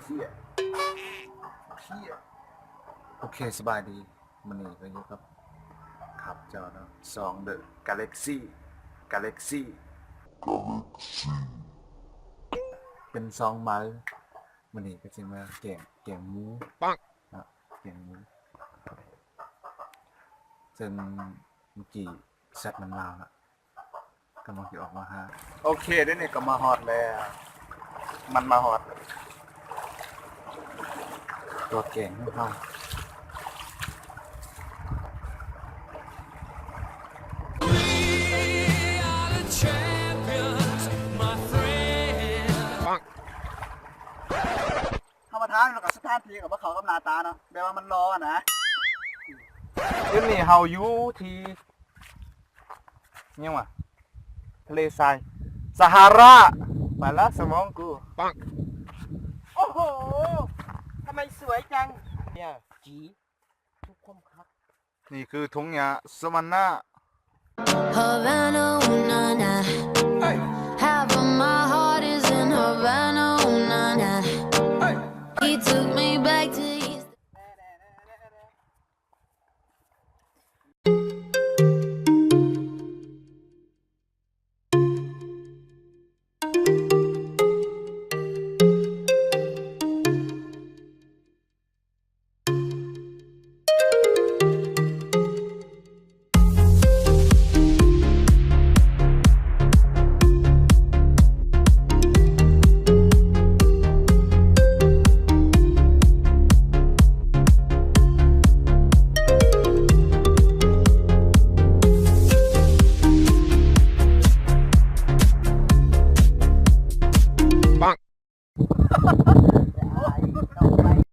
ເພຍ ເພຍ ໂອເຄ ສະບາຍດີ. ມື້ນີ້ກໍຢູ່ກັບຂ້າພະເຈົ້າເນາະ ຊ່ອງ The Galaxy Galaxy ເປັນຊ່ອງໃໝ່. ມື້ນີ້ກໍຊິມາແກງ ແກງໝູ ປັງ ເນາະ ແກງໝູ ເຊິ່ງມື້ກີ້ແຊັດມັນມາລະ ກຳລັງຊິອອກມາຫາ. ໂອເຄ ດຽວນີ້ກໍມາຮອດແລ້ວ ມັນມາຮອດ ຕົວແກງຂອງເຮົາ. We are the champions, my friend. ເຮົາມາທາງ ແລ້ວກໍສະຖານທີ່ກໍບໍ່ເຂົ້າກັບໜ້າຕາເນາະ ແບບວ່າມັນຫຼໍ່ນະ. ດຽວນີ້ເຮົາຢູ່ທີ່ ຫຍັງວະ ທະເລຊາຍ ຊາຮາຣາ ໄປລະສະໝອງກູ ປັງ ໂອ້ໂຫ ທຳໄມສວຍຈັງ ເນຍ ຈີ ທຸກຄົນຄັກ. ນີ້ຄືທົ່ງຫຍ້າສະຫວັນນາ Havana, ooh, na, na. Half of my heart is in Havana, ooh, na, na. He took me back to East.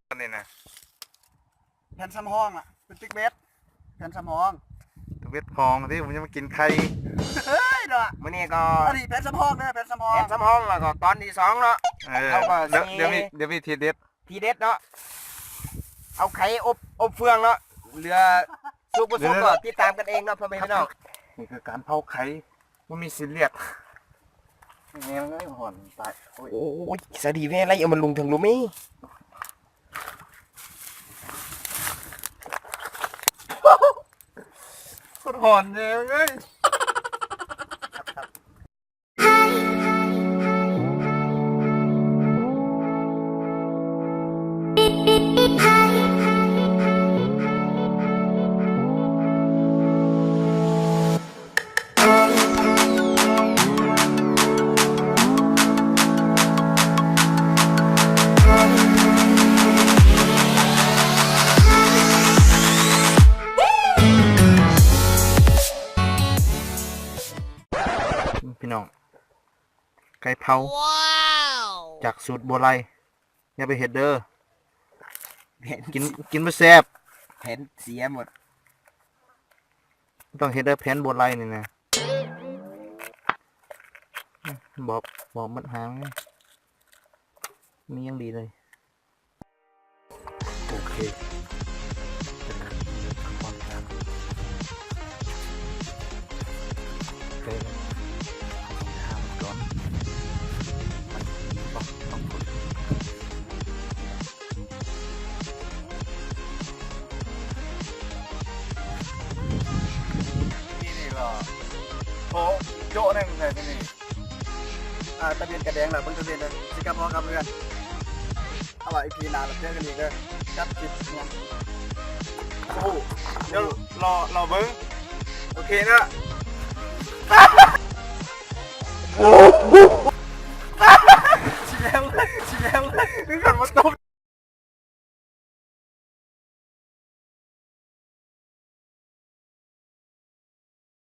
ອັນນີ້ນະ ແຜ່ນສຳຮອງອະ ເປັນຕຶກເບັດ ແຜ່ນສຳຮອງ ຕຶກເບັດພອງຕິ ມັນຈະມາກິນໄຂ່ ເຮີ້ຍເນາະ. ມື້ນີ້ກໍ ອັນນີ້ແຜ່ນສຳຮອງເດີ ແຜ່ນສຳຮອງ ແຜ່ນສຳຮອງ ແລ້ວກໍຕອນທີສອງເນາະ ເອີ ເຮົາກໍ ດຽວ ດຽວມີ ດຽວມີທີເດັດ ທີເດັດເນາະ ເອົາໄຂ່ອົບ ອົບເຟືອງເນາະ ເຫຼືອສຸກບໍ່ສຸກກໍຕິດຕາມກັນເອງເນາະ ພໍ່ແມ່ພີ່ນ້ອງ. ນີ້ຄືການເຜົາໄຂ່ ບໍ່ມີຊີນເລືອດ ແຮງເລີຍ ຮ້ອນຕາຍ. ໂອ້ຍ ໂອ້ຍ ສາດີແວ່ໄລ ເອົາມັນລົງເທິງໂລເມ ໂຄດຮ້ອນແຮງເລີຍ. ພີ່ນ້ອງ ໄກ່ເຜົາ ວ້າວ ຈາກສູດບົວໄລ ຢ່າໄປເຮັດເດີ ແຜ່ນ ກິນ ກິນບໍ່ແຊບ ແຜ່ນເສຍໝົດ ຕ້ອງເຮັດເດີ ແຜ່ນບົວໄລນີ້ນະ ບອກ ບອກໝົດຫາງ ມີຫຍັງດີເລີຍ. ໂອເຄ ເປັນການທຳຄວາມສະອາດ ໂອເຄ ເອົາໄປຫາມັນກ່ອນ ມັນມີບໍ່ ຕ້ອງກົດ ນີ້ ນີ້ກໍ ໂອ້ ໂຈະໜຶ່ງໃສ່ຕົວນີ້. ອ່າ ຕະເວັນກະແດງແລ້ວ ເບິ່ງຕະເວັນເດີ ຊິກັບຫໍກັບເຮືອນ. ເອົາໄວ້ອີພີໜ້າ ແລ້ວເຈີກັນອີກເດີ ກັບຄລິບຫຍັງ ໂອ້ໂຫ ດຽວລໍ ລໍເບິ່ງ ໂອເຄເນາະ. ໂອ້